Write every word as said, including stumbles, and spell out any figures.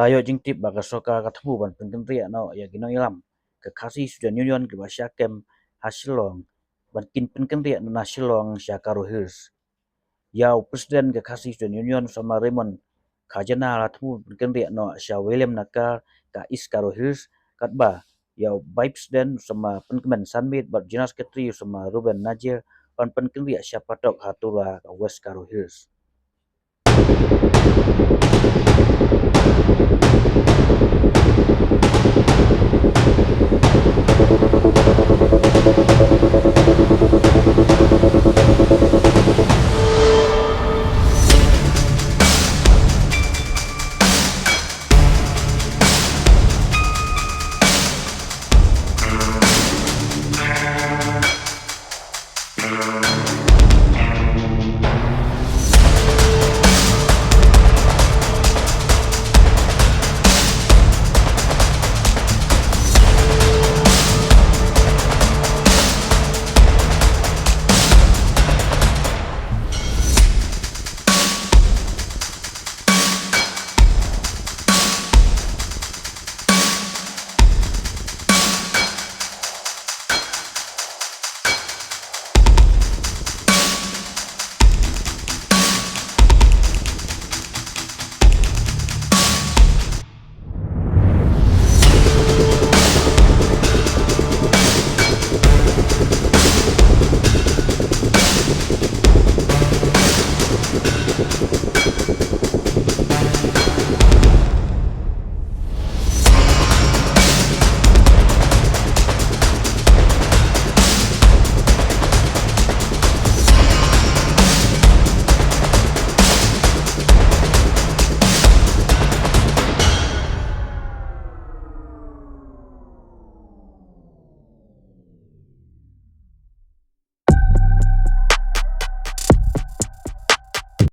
La ïoh jingtip ba ka sorkar ka thmu ban pynkynriah noh ïa ki nongïalam ka Khasi Student Union kiba shah kem ha Shillong ban kin pynkynriah na Shillong sha Garo Hills. Ïa u President ka Khasi Student Union u samla Raymond Khajana la thmu pynkynriah noh sha Williamnagar ka East Garo Hills, katba ïa u Vice President u samla Pynkmen Sanmit bad General Secretary u samla Reuben Najiar ban pynkynriah sha Patok ha Tura ka West Garo Hills.